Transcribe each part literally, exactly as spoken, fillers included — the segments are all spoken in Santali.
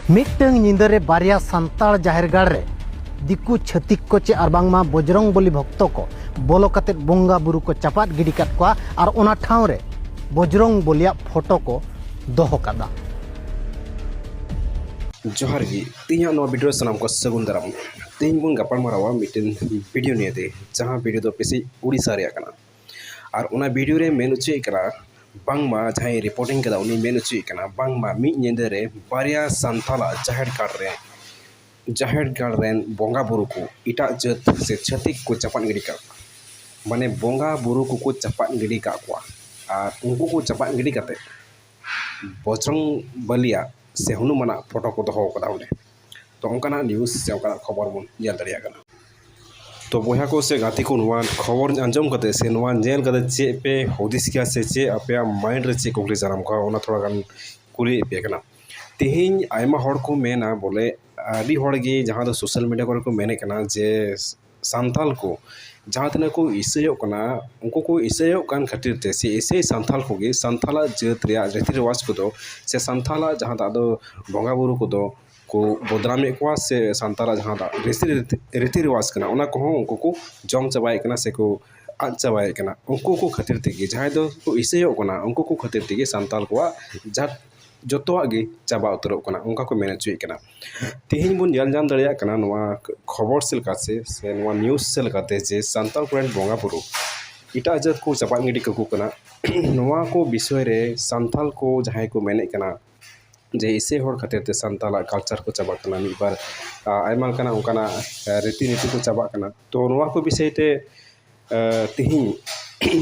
ᱢᱤᱫᱴᱟᱝ ᱧᱤᱫᱟᱹ ᱨᱮ ᱵᱟᱨᱭᱟ ᱥᱟᱱᱛᱟᱲ ᱡᱟᱦᱮᱨ ᱜᱟᱲ ᱨᱮ ᱫᱤᱠᱩ ᱪᱷᱟᱹᱛᱤᱠ ᱠᱚ ᱪᱮ ᱟᱨ ᱵᱟᱝᱢᱟ ᱵᱚᱡᱽᱨᱚᱝ ᱵᱚᱞᱤ ᱵᱷᱚᱠᱛᱚ ᱠᱚ ᱵᱚᱞᱚ ᱠᱟᱛᱮ ᱵᱚᱸᱜᱟ ᱵᱩᱨᱩ ᱠᱚ ᱪᱟᱯᱟᱫ ᱜᱤᱰᱤ ᱠᱟᱫ ᱠᱚᱣᱟ ᱟᱨ ᱚᱱᱟ ᱴᱷᱟᱶ ᱨᱮ ᱵᱚᱡᱽᱨᱚᱝ ᱵᱚᱞᱤᱭᱟᱜ ᱯᱷᱳᱴᱳ ᱠᱚ ᱫᱚᱦᱚ ᱠᱟᱫᱟ᱾ ᱡᱚᱦᱟᱨ ᱜᱮ, ᱛᱮᱦᱮᱧᱟᱜ ᱱᱚᱣᱟ ᱵᱷᱤᱰᱤᱭᱳ ᱨᱮ ᱥᱟᱱᱟᱢ ᱠᱚ ᱥᱟᱹᱜᱩᱱ ᱫᱟᱨᱟᱢ᱾ ᱛᱮᱦᱮᱧ ᱵᱚᱱ ᱜᱟᱯᱟᱞ ᱢᱟᱨᱟᱣᱟ ᱢᱤᱫᱴᱮᱱ ᱵᱷᱤᱰᱤᱭᱳ ᱱᱤᱭᱮᱛᱮ, ᱡᱟᱦᱟᱸ ᱵᱷᱤᱰᱤᱭᱳ ᱫᱚ ᱯᱟᱥᱮᱡ ᱩᱲᱤᱥᱥᱟ ᱨᱮᱭᱟᱜ ᱠᱟᱱᱟ᱾ ᱟᱨ ᱚᱱᱟ ᱵᱷᱤᱰᱤᱭᱳ ᱨᱮ ᱢᱮᱱ ᱦᱚᱪᱚᱭᱮᱫ ᱠᱟᱱᱟ, ᱵᱟᱝᱢᱟ ᱡᱟᱦᱟᱸᱭ ᱨᱤᱯᱳᱨᱴᱤᱝ ᱠᱟᱫᱟ ᱩᱱᱤ ᱢᱮᱱ ᱦᱚᱪᱚᱭᱮᱫ ᱠᱟᱱᱟ, ᱵᱟᱝᱢᱟ ᱢᱤᱫ ᱧᱤᱫᱟᱹ ᱨᱮ ᱵᱟᱨᱭᱟ ᱥᱟᱱᱛᱟᱞᱟᱜ ᱡᱟᱦᱮᱨ ᱜᱟᱲ ᱨᱮ, ᱡᱟᱦᱮᱨ ᱜᱟᱲ ᱨᱮᱱ ᱵᱚᱸᱜᱟ ᱵᱩᱨᱩ ᱠᱚ ᱮᱴᱟᱜ ᱡᱟᱹᱛ ᱥᱮ ᱪᱷᱟᱹᱛᱤᱠ ᱠᱚ ᱪᱟᱯᱟᱫ ᱜᱤᱰᱤ ᱠᱟᱜ ᱠᱚᱣᱟ᱾ ᱢᱟᱱᱮ ᱵᱚᱸᱜᱟ ᱵᱩᱨᱩ ᱠᱚᱠᱚ ᱪᱟᱯᱟᱫ ᱜᱤᱰᱤ ᱠᱟᱜ ᱠᱚᱣᱟ᱾ ᱟᱨ ᱩᱱᱠᱩ ᱠᱚ ᱪᱟᱯᱟᱫ ᱜᱤᱰᱤ ᱠᱟᱛᱮ ᱵᱚᱡᱽᱨᱚᱝ ᱵᱟᱞᱤᱭᱟᱜ ᱥᱮ ᱦᱚᱱᱩᱢᱟᱱᱟᱜ ᱯᱷᱳᱴᱳ ᱠᱚ ᱫᱚᱦᱚ ᱠᱟᱫᱟ ᱚᱸᱰᱮ᱾ ᱛᱚ ᱚᱱᱠᱟᱱᱟᱜ ᱱᱤᱭᱩᱡᱽ ᱥᱮ ᱚᱱᱠᱟᱱᱟᱜ ᱠᱷᱚᱵᱚᱨ ᱵᱚᱱ ᱧᱮᱞ ᱫᱟᱲᱮᱭᱟᱜ ᱠᱟᱱᱟ᱾ ᱛᱚ ᱵᱚᱭᱦᱟ ᱠᱚ ᱥᱮ ᱜᱟᱛᱮ ᱠᱚ, ᱱᱚᱣᱟ ᱠᱷᱚᱵᱚᱨ ᱟᱸᱡᱚᱢ ᱠᱟᱛᱮ ᱥᱮ ᱱᱚᱣᱟ ᱧᱮᱞ ᱠᱟᱛᱮ ᱪᱮᱫ ᱯᱮ ᱦᱩᱫᱤᱥ ᱠᱮᱭᱟ ᱥᱮ ᱪᱮᱫ ᱟᱯᱮᱭᱟᱜ ᱢᱟᱭᱤᱱᱰ ᱨᱮ ᱪᱮᱫ ᱠᱩᱠᱞᱤ ᱡᱟᱱᱟᱢ ᱠᱚᱜᱼᱟ, ᱚᱱᱟ ᱛᱷᱚᱲᱟ ᱜᱟᱱ ᱠᱩᱞᱤᱭᱮᱫ ᱯᱮ ᱠᱟᱱᱟ᱾ ᱛᱮᱦᱮᱧ ᱟᱭᱢᱟ ᱦᱚᱲ ᱠᱚ ᱢᱮᱱᱟ, ᱵᱚᱞᱮ ᱟᱹᱰᱤ ᱦᱚᱲ ᱜᱮ ᱡᱟᱦᱟᱸ ᱫᱚ ᱥᱳᱥᱟᱞ ᱢᱤᱰᱤᱭᱟ ᱠᱚᱨᱮ ᱠᱚ ᱢᱮᱱᱮᱫ ᱠᱟᱱᱟ ᱡᱮ ᱥᱟᱱᱛᱟᱞ ᱠᱚ ᱡᱟᱦᱟᱸ ᱛᱤᱱᱟᱹᱜ ᱠᱚ ᱤᱥᱟᱹᱭᱚᱜ ᱠᱟᱱᱟ, ᱩᱱᱠᱩ ᱠᱚ ᱤᱥᱟᱹᱭᱚᱜ ᱠᱟᱱ ᱠᱷᱟᱹᱛᱤᱨ ᱛᱮ ᱥᱮ ᱤᱥᱟᱹᱭ ᱥᱟᱱᱛᱟᱞ ᱠᱚᱜᱮ ᱥᱟᱱᱛᱟᱞᱟᱜ ᱡᱟᱹᱛ ᱨᱮᱭᱟᱜ ᱨᱤᱛᱤ ᱨᱮᱣᱟᱡᱽ ᱠᱚᱫᱚ ᱥᱮ ᱥᱟᱱᱛᱟᱞᱟᱜ ᱡᱟᱦᱟᱸ ᱫᱚ ᱟᱫᱚ ᱵᱚᱸᱜᱟ ᱵᱩᱨᱩ ᱠᱚᱫᱚ ᱠᱚ ᱵᱚᱫᱱᱟᱢᱮᱫ ᱠᱚᱣᱟ ᱥᱮ ᱥᱟᱱᱛᱟᱞᱟᱜ ᱡᱟᱦᱟᱸ ᱫᱚ ᱨᱤᱛᱤ, ᱨᱤᱛᱤ ᱨᱮᱣᱟᱡᱽ ᱠᱟᱱᱟ, ᱚᱱᱟ ᱠᱚᱦᱚᱸ ᱩᱱᱠᱩ ᱠᱚ ᱡᱚᱢ ᱪᱟᱵᱟᱭᱮᱫ ᱠᱟᱱᱟ ᱥᱮ ᱠᱚ ᱟᱫ ᱪᱟᱵᱟᱭᱮᱫ ᱠᱟᱱᱟ᱾ ᱩᱱᱠᱩ ᱠᱚ ᱠᱷᱟᱹᱛᱤᱨ ᱛᱮᱜᱮ, ᱡᱟᱦᱟᱸᱭ ᱫᱚ ᱠᱚ ᱤᱥᱟᱹᱭᱚᱜ ᱠᱟᱱᱟ, ᱩᱱᱠᱩ ᱠᱚ ᱠᱷᱟᱹᱛᱤᱨ ᱛᱮᱜᱮ ᱥᱟᱱᱛᱟᱞ ᱠᱚᱣᱟᱜ ᱡᱟᱹᱛ ᱡᱚᱛᱚᱣᱟᱜ ᱜᱮ ᱪᱟᱵᱟ ᱩᱛᱟᱹᱨᱚᱜ ᱠᱟᱱᱟ, ᱚᱱᱠᱟ ᱠᱚ ᱢᱮᱱ ᱦᱚᱪᱚᱭᱮᱫ ᱠᱟᱱᱟ᱾ ᱛᱮᱦᱮᱧ ᱵᱚᱱ ᱧᱮᱞ ᱧᱟᱢ ᱫᱟᱲᱮᱭᱟᱜ ᱠᱟᱱᱟ ᱱᱚᱣᱟ ᱠᱷᱚᱵᱚᱨ ᱥᱮ ᱞᱮᱠᱟᱛᱮ ᱥᱮ ᱱᱚᱣᱟ ᱱᱤᱭᱩᱡᱽ ᱥᱮ ᱞᱮᱠᱟᱛᱮ ᱡᱮ ᱥᱟᱱᱛᱟᱲ ᱠᱚᱨᱮᱱ ᱵᱚᱸᱜᱟ ᱵᱩᱨᱩ ᱮᱴᱟᱜ ᱡᱟᱹᱛ ᱠᱚ ᱪᱟᱯᱟᱫ ᱜᱤᱰᱤ ᱠᱟᱠᱚ ᱠᱟᱱᱟ᱾ ᱱᱚᱣᱟ ᱠᱚ ᱵᱤᱥᱚᱭ ᱨᱮ ᱥᱟᱱᱛᱟᱲ ᱠᱚ ᱡᱟᱦᱟᱸᱭ ᱠᱚ ᱢᱮᱱᱮᱫ ᱠᱟᱱᱟ ᱡᱮ ᱤᱥᱟᱹᱭ ᱦᱚᱲ ᱠᱷᱟᱹᱛᱤᱨ ᱛᱮ ᱥᱟᱱᱛᱟᱲᱟᱜ ᱠᱟᱞᱪᱟᱨ ᱠᱚ ᱪᱟᱵᱟᱜ ᱠᱟᱱᱟ, ᱢᱤᱫ ᱵᱟᱨ, ᱟ, ᱟᱭᱢᱟ ᱞᱮᱠᱟᱱᱟᱜ ᱚᱱᱠᱟᱱᱟᱜ, ᱟ, ᱨᱤᱛᱤ ᱱᱤᱛᱤ ᱠᱚ ᱪᱟᱵᱟᱜ ᱠᱟᱱᱟ᱾ ᱛᱚ ᱱᱚᱣᱟ ᱠᱚ ᱵᱤᱥᱚᱭ ᱛᱮ, ᱟ, ᱛᱮᱦᱮᱧ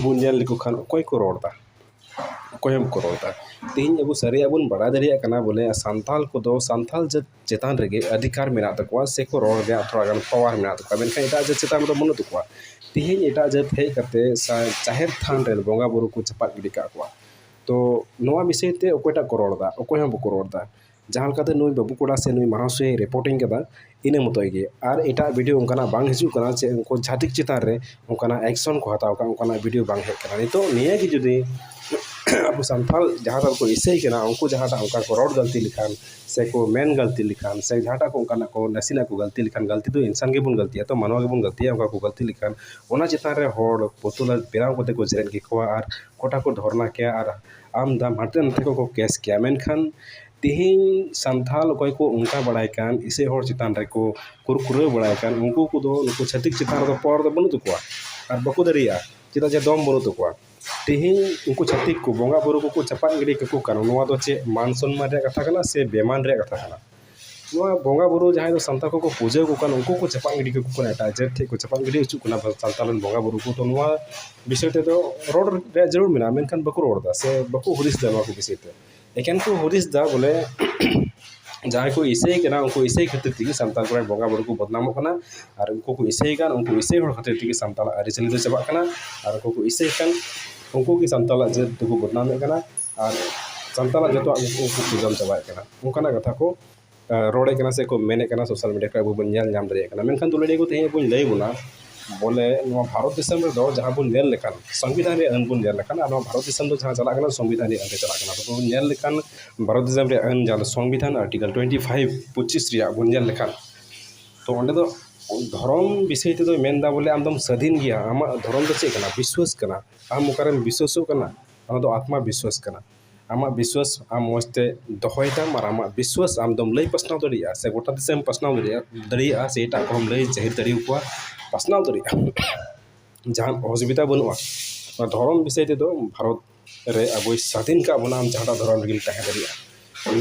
ᱵᱚᱱ ᱧᱮᱞ ᱞᱮᱠᱚ ᱠᱷᱟᱱ ᱚᱠᱚᱭ ᱠᱚ ᱨᱚᱲ ᱮᱫᱟ? ᱚᱠᱚᱭ ᱦᱚᱸ ᱵᱟᱠᱚ ᱨᱚᱲ ᱮᱫᱟ᱾ ᱛᱮᱦᱮᱧ ᱟᱵᱚ ᱥᱟᱹᱨᱤᱭᱟᱜ ᱵᱚᱱ ᱵᱟᱲᱟᱭ ᱫᱟᱲᱮᱭᱟᱜ ᱠᱟᱱᱟ, ᱵᱚᱞᱮ ᱥᱟᱱᱛᱟᱞ ᱠᱚᱫᱚ ᱥᱟᱱᱛᱟᱞ ᱡᱟᱹᱛ ᱪᱮᱛᱟᱱ ᱨᱮᱜᱮ ᱚᱫᱷᱤᱠᱟᱨ ᱢᱮᱱᱟᱜ ᱛᱟᱠᱚᱣᱟ ᱥᱮᱠᱚ ᱨᱚᱲ ᱨᱮᱭᱟᱜ ᱛᱷᱚᱲᱟ ᱜᱟᱱ ᱯᱟᱣᱟᱨ ᱢᱮᱱᱟᱜ ᱛᱟᱠᱚᱣᱟ, ᱢᱮᱱᱠᱷᱟᱱ ᱮᱴᱟᱜ ᱡᱟᱹᱛ ᱪᱮᱛᱟᱱ ᱨᱮᱫᱚ ᱵᱟᱹᱱᱩᱜ ᱛᱟᱠᱚᱣᱟ᱾ ᱛᱮᱦᱮᱧ ᱮᱴᱟᱜ ᱡᱟᱹᱛ ᱦᱮᱡ ᱠᱟᱛᱮ ᱥᱟ-, ᱡᱟᱦᱮᱨ ᱛᱷᱟᱱ ᱨᱮᱱ ᱵᱚᱸᱜᱟ ᱵᱩᱨᱩ ᱠᱚ ᱪᱟᱯᱟᱫ ᱜᱤᱰᱤ ᱠᱟᱜ ᱠᱚᱣᱟ᱾ ᱛᱚ ᱱᱚᱣᱟ ᱵᱤᱥᱚᱭ ᱛᱮ ᱚᱠᱚᱭᱴᱟᱜ ᱠᱚ ᱨᱚᱲ ᱮᱫᱟ? ᱚᱠᱚᱭ ᱦᱚᱸ ᱵᱟᱠᱚ ᱨᱚᱲ ᱮᱫᱟ᱾ ᱡᱟᱦᱟᱸ ᱞᱮᱠᱟᱛᱮ ᱱᱩᱭ ᱵᱟᱹᱵᱩ ᱠᱚᱲᱟ ᱥᱮ ᱱᱩᱭ ᱢᱟᱦᱟᱥᱚᱭ ᱨᱤᱯᱳᱨᱴᱤᱝ ᱠᱟᱫᱟ, ᱤᱱᱟᱹ ᱢᱚᱛᱚᱡ ᱜᱮ᱾ ᱟᱨ ᱮᱴᱟᱜ ᱵᱷᱤᱰᱤᱭᱳ ᱚᱱᱠᱟᱱᱟᱜ ᱵᱟᱝ ᱦᱤᱡᱩᱜ ᱠᱟᱱᱟ ᱡᱮ ᱩᱱᱠᱩ ᱪᱷᱟᱹᱛᱤᱠ ᱪᱮᱛᱟᱱ ᱨᱮ ᱚᱱᱠᱟᱱᱟᱜ ᱮᱠᱥᱚᱱ ᱠᱚ ᱦᱟᱛᱟᱣ ᱠᱟᱜ, ᱚᱱᱠᱟᱱᱟᱜ ᱵᱷᱤᱰᱤᱭᱳ ᱵᱟᱝ ᱦᱮᱡ ᱠᱟᱱᱟ᱾ ᱱᱤᱛᱚᱜ ᱱᱤᱭᱟᱹ ᱜᱮ ᱡᱩᱫᱤ ᱟᱵᱚ ᱥᱟᱱᱛᱟᱲ ᱡᱟᱦᱟᱸᱴᱟᱜ ᱠᱚ ᱤᱥᱟᱹᱭ ᱠᱟᱱᱟ, ᱩᱱᱠᱩ ᱡᱟᱦᱟᱸᱴᱟᱜ ᱚᱱᱠᱟ ᱠᱚ ᱨᱚᱲ ᱜᱟᱹᱞᱛᱤ ᱞᱮᱠᱷᱟᱱ ᱥᱮ ᱠᱚ ᱢᱮᱱ ᱜᱟᱹᱞᱛᱤ ᱞᱮᱠᱷᱟᱱ ᱥᱮ ᱡᱟᱦᱟᱸᱴᱟᱜ ᱠᱚ ᱚᱱᱠᱟᱱᱟᱜ ᱠᱚ ᱱᱟᱥᱮᱱᱟᱜ ᱠᱚ ᱜᱟᱹᱞᱛᱤ ᱞᱮᱠᱷᱟᱱ, ᱜᱟᱹᱞᱛᱤ ᱫᱚ ᱤᱱᱥᱟᱱ ᱜᱮᱵᱚᱱ ᱜᱟᱹᱞᱛᱤᱭᱟ, ᱛᱚ ᱢᱟᱱᱣᱟ ᱜᱮᱵᱚᱱ ᱜᱟᱹᱞᱛᱤᱭᱟ ᱚᱱᱠᱟ ᱠᱚ ᱜᱟᱹᱞᱛᱤ ᱞᱮᱠᱷᱟᱱ᱾ ᱚᱱᱟ ᱪᱮᱛᱟᱱ ᱨᱮ ᱦᱚᱲ ᱯᱩᱛᱩᱞ ᱵᱮᱱᱟᱣ ᱠᱟᱛᱮ ᱠᱚ ᱡᱮᱨᱮᱫ ᱠᱮᱠᱚᱣᱟ ᱟᱨ ᱜᱚᱴᱟ ᱠᱚ ᱫᱷᱚᱨᱱᱟ ᱠᱮᱭᱟ ᱟᱨ ᱟᱢ ᱫᱟᱢ ᱦᱟᱱᱛᱮ ᱱᱟᱛᱮ ᱠᱚᱠᱚ ᱠᱮᱥ ᱠᱮᱭᱟ᱾ ᱢᱮᱱᱠᱷᱟᱱ ᱛᱮᱦᱮᱧ ᱥᱟᱱᱛᱟᱲ ᱚᱠᱚᱭ ᱠᱚ ᱚᱱᱠᱟ ᱵᱟᱲᱟᱭ ᱠᱟᱱ, ᱤᱥᱟᱹᱭ ᱦᱚᱲ ᱪᱮᱛᱟᱱ ᱨᱮᱠᱚ ᱠᱩᱨᱠᱩᱨᱟᱹ ᱵᱟᱲᱟᱭ ᱠᱟᱱ, ᱩᱱᱠᱩ ᱠᱚᱫᱚ ᱱᱩᱠᱩ ᱪᱷᱟᱹᱛᱤᱠ ᱪᱮᱛᱟᱱ ᱨᱮᱫᱚ ᱯᱚᱣᱟᱨ ᱫᱚ ᱵᱟᱹᱱᱩᱜ ᱛᱟᱠᱚᱣᱟ ᱟᱨ ᱵᱟᱠᱚ ᱫᱟᱲᱮᱭᱟᱜᱼᱟ, ᱪᱮᱫᱟᱜ ᱡᱮ ᱫᱚᱢ ᱵᱟᱹᱱᱩᱜ ᱛᱟᱠᱚᱣᱟ᱾ ᱛᱮᱦᱮᱧ ᱩᱱᱠᱩ ᱪᱷᱟᱹᱛᱤᱠ ᱠᱚ ᱵᱚᱸᱜᱟ ᱵᱩᱨᱩ ᱠᱚᱠᱚ ᱪᱟᱯᱟᱫ ᱜᱤᱰᱤ ᱠᱟᱠᱚ ᱠᱟᱱᱟ, ᱱᱚᱣᱟ ᱫᱚ ᱪᱮᱫ ᱢᱟᱱ ᱥᱚᱱᱢᱟᱱ ᱨᱮᱭᱟᱜ ᱠᱟᱛᱷᱟ ᱠᱟᱱᱟ ᱥᱮ ᱵᱮᱢᱟᱱ ᱨᱮᱭᱟᱜ ᱠᱟᱛᱷᱟ ᱠᱟᱱᱟ? ᱱᱚᱣᱟ ᱵᱚᱸᱜᱟ ᱵᱩᱨᱩ ᱡᱟᱦᱟᱸᱭ ᱫᱚ ᱥᱟᱱᱛᱟᱲ ᱠᱚᱠᱚ ᱯᱩᱡᱟᱹ ᱟᱠᱚ ᱠᱟᱱ, ᱩᱱᱠᱩ ᱠᱚ ᱪᱟᱯᱟᱫ ᱜᱤᱰᱤ ᱠᱟᱠᱚ ᱠᱟᱱᱟ, ᱮᱴᱟᱜ ᱡᱟᱹᱛ ᱴᱷᱮᱱ ᱠᱚ ᱪᱟᱯᱟᱫ ᱜᱤᱰᱤ ᱦᱚᱪᱚᱜ ᱠᱟᱱᱟ ᱥᱟᱱᱛᱟᱲ ᱨᱮᱱ ᱵᱚᱸᱜᱟ ᱵᱩᱨᱩ ᱠᱚ᱾ ᱛᱚ ᱱᱚᱣᱟ ᱵᱤᱥᱚᱭ ᱛᱮᱫᱚ ᱨᱚᱲ ᱨᱮᱭᱟᱜ ᱡᱟᱹᱨᱩᱲ ᱢᱮᱱᱟᱜᱼᱟ, ᱢᱮᱱᱠᱷᱟᱱ ᱵᱟᱠᱚ ᱨᱚᱲ ᱮᱫᱟ ᱥᱮ ᱵᱟᱠᱚ ᱦᱩᱫᱤᱥ ᱮᱫᱟ ᱱᱚᱣᱟ ᱠᱚ ᱵᱤᱥᱚᱭ ᱛᱮ᱾ ᱮᱠᱮᱱ ᱠᱚ ᱦᱩᱫᱤᱥ ᱮᱫᱟ ᱵᱚᱞᱮ ᱡᱟᱦᱟᱸᱭ ᱠᱚ ᱤᱥᱟᱹᱭ ᱠᱟᱱᱟ, ᱩᱱᱠᱩ ᱤᱥᱟᱹᱭ ᱠᱷᱟᱹᱛᱤᱨ ᱛᱮᱜᱮ ᱥᱟᱱᱛᱟᱲ ᱠᱚᱨᱮᱱ ᱵᱚᱸᱜᱟ ᱵᱩᱨᱩ ᱠᱚ ᱵᱚᱫᱱᱟᱢᱚᱜ ᱠᱟᱱᱟ, ᱟᱨ ᱩᱱᱠᱩ ᱠᱚ ᱤᱥᱟᱹᱭ ᱠᱟᱱ, ᱩᱱᱠᱩ ᱤᱥᱟᱹᱭ ᱦᱚᱲ ᱠᱷᱟᱹᱛᱤᱨ ᱛᱮᱜᱮ ᱥᱟᱱᱛᱟᱲᱟᱜ ᱟᱹᱨᱤᱪᱟᱹᱞᱤ ᱫᱚ ᱪᱟᱵᱟᱜ ᱠᱟᱱᱟ, ᱟᱨ ᱩᱱᱠᱩ ᱠᱚ ᱤᱥᱟᱹᱭ ᱠᱟᱱ, ᱩᱱᱠᱩ ᱜᱮ ᱥᱟᱱᱛᱟᱲᱟᱜ ᱡᱟᱹᱛ ᱫᱚᱠᱚ ᱵᱚᱫᱱᱟᱢᱮᱫ ᱠᱟᱱᱟ, ᱟᱨ ᱥᱟᱱᱛᱟᱲᱟᱜ ᱡᱚᱛᱚᱣᱟᱜ ᱩᱱᱠᱩ ᱠᱚ ᱡᱚᱢ ᱪᱟᱵᱟᱭᱮᱫ ᱠᱟᱱᱟ᱾ ᱚᱱᱠᱟᱱᱟᱜ ᱠᱟᱛᱷᱟ ᱠᱚ ᱨᱚᱲᱮᱫ ᱠᱟᱱᱟ ᱥᱮᱠᱚ ᱢᱮᱱᱮᱫ ᱠᱟᱱᱟ, ᱥᱳᱥᱟᱞ ᱢᱤᱰᱤᱭᱟ ᱠᱚᱨᱮ ᱟᱵᱚ ᱵᱚᱱ ᱧᱮᱞ ᱧᱟᱢ ᱫᱟᱲᱮᱭᱟᱜ ᱠᱟᱱᱟ᱾ ᱢᱮᱱᱠᱷᱟᱱ ᱫᱩᱞᱟᱹᱲᱤᱭᱟᱹ ᱠᱚ, ᱛᱮᱦᱮᱧ ᱵᱚᱱ ᱞᱟᱹᱭ ᱵᱚᱱᱟ ᱵᱚᱞᱮ ᱱᱚᱣᱟ ᱵᱷᱟᱨᱚᱛ ᱫᱤᱥᱚᱢ ᱨᱮᱫᱚ ᱡᱟᱦᱟᱸ ᱵᱚᱱ ᱧᱮᱞ ᱞᱮᱠᱷᱟᱱ, ᱥᱚᱝᱵᱤᱫᱷᱟᱱ ᱨᱮᱭᱟᱜ ᱟᱹᱱ ᱵᱚᱱ ᱧᱮᱞ ᱞᱮᱠᱷᱟᱱ, ᱟᱨ ᱱᱚᱣᱟ ᱵᱷᱟᱨᱚᱛ ᱫᱤᱥᱚᱢ ᱫᱚ ᱡᱟᱦᱟᱸ ᱪᱟᱞᱟᱜ ᱠᱟᱱᱟ, ᱥᱚᱝᱵᱤᱫᱷᱟᱱ ᱨᱮᱭᱟᱜ ᱟᱹᱱ ᱛᱮ ᱪᱟᱞᱟᱜ ᱠᱟᱱᱟ᱾ ᱛᱚ ᱵᱚᱱ ᱧᱮᱞ ᱞᱮᱠᱷᱟᱱ ᱵᱷᱟᱨᱚᱛ ᱫᱤᱥᱚᱢ ᱨᱮᱭᱟᱜ ᱟᱹᱱ, ᱡᱟᱦᱟᱸ ᱫᱚ ᱥᱚᱝᱵᱤᱫᱷᱟᱱ ᱟᱨᱴᱤᱠᱮᱞ ᱴᱩᱭᱮᱱᱴᱤ ᱯᱷᱟᱭᱤᱵᱷ ᱯᱚᱸᱪᱤᱥ ᱨᱮᱭᱟᱜ ᱵᱚᱱ ᱧᱮᱞ ᱞᱮᱠᱷᱟᱱ, ᱛᱚ ᱚᱸᱰᱮ ᱫᱚ ᱫᱷᱚᱨᱚᱢ ᱵᱤᱥᱚᱭ ᱛᱮᱫᱚᱭ ᱢᱮᱱᱫᱟ ᱵᱚᱞᱮ ᱟᱢᱫᱚᱢ ᱥᱟᱹᱫᱷᱤᱱ ᱜᱮᱭᱟ, ᱟᱢᱟᱜ ᱫᱷᱚᱨᱚᱢ ᱫᱚ ᱪᱮᱫ ᱠᱟᱱᱟ? ᱵᱤᱥᱣᱟᱥ ᱠᱟᱱᱟ᱾ ᱟᱢ ᱚᱠᱟᱨᱮᱢ ᱵᱤᱥᱣᱟᱥᱚᱜ ᱠᱟᱱᱟ, ᱚᱱᱟ ᱫᱚ ᱟᱛᱢᱟ ᱵᱤᱥᱣᱟᱥ ᱠᱟᱱᱟ᱾ ᱟᱢᱟᱜ ᱵᱤᱥᱣᱟᱥ ᱟᱢ ᱢᱚᱡᱽ ᱛᱮ ᱫᱚᱦᱚᱭ ᱛᱟᱢ, ᱟᱨ ᱟᱢᱟᱜ ᱵᱤᱥᱣᱟᱥ ᱟᱢ ᱫᱚᱢ ᱞᱟᱹᱭ ᱯᱟᱥᱱᱟᱣ ᱫᱟᱲᱮᱭᱟᱜᱼᱟ, ᱥᱮ ᱜᱚᱴᱟ ᱫᱤᱥᱚᱢ ᱯᱟᱥᱱᱟᱣ ᱫᱟᱲᱮᱭᱟᱜᱼᱟ, ᱫᱟᱲᱮᱭᱟᱜᱼᱟ, ᱥᱮ ᱮᱴᱟᱜ ᱠᱚᱦᱚᱸᱢ ᱞᱟᱹᱭ ᱡᱟᱹᱦᱤᱨ ᱫᱟᱲᱮᱭᱟᱠᱚᱣᱟ, ᱯᱟᱥᱱᱟᱣ ᱫᱟᱲᱮᱭᱟᱜᱼᱟ᱾ ᱡᱟᱦᱟᱱ ᱚᱥᱩᱵᱤᱫᱷᱟ ᱵᱟᱹᱱᱩᱜᱼᱟ᱾ ᱱᱚᱣᱟ ᱫᱷᱚᱨᱚᱢ ᱵᱤᱥᱚᱭ ᱛᱮᱫᱚ ᱵᱷᱟᱨᱚᱛ ᱨᱮ ᱟᱵᱚᱭ ᱥᱟᱹᱫᱷᱤᱱ ᱠᱟᱜ ᱵᱚᱱᱟ, ᱟᱢ ᱡᱟᱦᱟᱸᱴᱟᱜ ᱫᱷᱚᱨᱚᱢ ᱨᱮᱜᱮᱢ ᱛᱟᱦᱮᱸ ᱫᱟᱲᱮᱭᱟᱜᱼᱟ᱾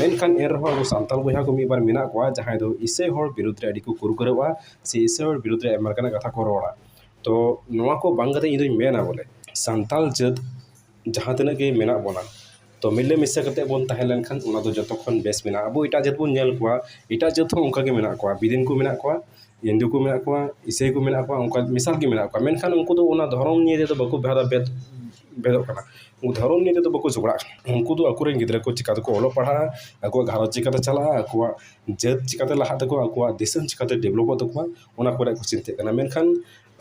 ᱢᱮᱱᱠᱷᱟᱱ ᱮᱱ ᱨᱮᱦᱚᱸ ᱟᱵᱚ ᱥᱟᱱᱛᱟᱲ ᱵᱚᱭᱦᱟ ᱠᱚ ᱢᱤᱫ ᱵᱟᱨ ᱢᱮᱱᱟᱜ ᱠᱚᱣᱟ, ᱡᱟᱦᱟᱸᱭ ᱫᱚ ᱤᱥᱟᱹᱭ ᱦᱚᱲ ᱵᱤᱨᱩᱫᱽ ᱨᱮ ᱟᱹᱰᱤ ᱠᱚ ᱠᱩᱨᱩᱠᱩᱨᱟᱹᱜᱼᱟ, ᱥᱮ ᱤᱥᱟᱹᱭ ᱦᱚᱲ ᱵᱤᱨᱩᱫᱽ ᱨᱮ ᱟᱭᱢᱟ ᱞᱮᱠᱟᱱᱟᱜ ᱠᱟᱛᱷᱟ ᱠᱚ ᱨᱚᱲᱟ᱾ ᱛᱚ ᱱᱚᱣᱟ ᱠᱚ ᱵᱟᱝ ᱠᱟᱛᱮ ᱤᱧ ᱫᱩᱧ ᱢᱮᱱᱟ ᱵᱚᱞᱮ ᱥᱟᱱᱛᱟᱲ ᱡᱟᱹᱛ ᱡᱟᱦᱟᱸ ᱛᱤᱱᱟᱹᱜ ᱜᱮ ᱢᱮᱱᱟᱜ ᱵᱚᱱᱟ, ᱛᱚ ᱢᱤᱞᱟᱹ ᱢᱤᱥᱟᱹ ᱠᱟᱛᱮ ᱵᱚᱱ ᱛᱟᱦᱮᱸ ᱞᱮᱱᱠᱷᱟᱱ ᱚᱱᱟ ᱫᱚ ᱡᱚᱛᱚ ᱠᱷᱚᱱ ᱵᱮᱥ ᱢᱮᱱᱟᱜᱼᱟ᱾ ᱟᱵᱚ ᱮᱴᱟᱜ ᱡᱟᱹᱛ ᱵᱚᱱ ᱧᱮᱞ ᱠᱚᱣᱟ, ᱮᱴᱟᱜ ᱡᱟᱹᱛ ᱦᱚᱸ ᱚᱱᱠᱟ ᱜᱮ ᱢᱮᱱᱟᱜ ᱠᱚᱣᱟ, ᱵᱤᱫᱤᱱ ᱠᱚ ᱢᱮᱱᱟᱜ ᱠᱚᱣᱟ, ᱦᱤᱱᱫᱩ ᱠᱚ ᱢᱮᱱᱟᱜ ᱠᱚᱣᱟ, ᱤᱥᱟᱹᱭ ᱠᱚ ᱢᱮᱱᱟᱜ ᱠᱚᱣᱟ, ᱚᱱᱠᱟ ᱢᱮᱥᱟᱞ ᱜᱮ ᱢᱮᱱᱟᱜ ᱠᱚᱣᱟ᱾ ᱢᱮᱱᱠᱷᱟᱱ ᱩᱱᱠᱩ ᱫᱚ ᱚᱱᱟ ᱫᱷᱚᱨᱚᱢ ᱱᱤᱭᱮ ᱛᱮᱫᱚ ᱵᱟᱠᱚ ᱵᱷᱮᱫᱟ ᱵᱷᱮᱫ ᱵᱷᱮᱫᱚᱜ ᱠᱟᱱᱟ᱾ ᱩᱱᱠᱩ ᱫᱷᱚᱨᱚᱢ ᱱᱤᱭᱮ ᱛᱮᱫᱚ ᱵᱟᱠᱚ ᱡᱷᱚᱜᱽᱲᱟᱜ ᱠᱟᱱᱟ᱾ ᱩᱱᱠᱩ ᱫᱚ ᱟᱠᱚᱨᱮᱱ ᱜᱤᱫᱽᱨᱟᱹ ᱠᱚ ᱪᱤᱠᱟ ᱛᱮᱠᱚ ᱚᱞᱚᱜ ᱯᱟᱲᱦᱟᱜᱼᱟ, ᱟᱠᱚᱣᱟᱜ ᱜᱷᱟᱨᱚᱸᱡᱽ ᱪᱤᱠᱟᱛᱮ ᱪᱟᱞᱟᱜᱼᱟ, ᱟᱠᱚᱣᱟᱜ ᱡᱟᱹᱛ ᱪᱤᱠᱟᱛᱮ ᱞᱟᱦᱟᱜ ᱛᱟᱠᱚᱣᱟ, ᱟᱠᱚᱣᱟᱜ ᱫᱤᱥᱚᱢ ᱪᱤᱠᱟᱛᱮ ᱰᱮᱵᱷᱞᱚᱯᱚᱜ ᱛᱟᱠᱚᱣᱟ, ᱚᱱᱟ ᱠᱚᱨᱮ ᱠᱚ ᱪᱤᱱᱛᱟᱹᱜ ᱠᱟᱱᱟ᱾ ᱢᱮᱱᱠᱷᱟᱱ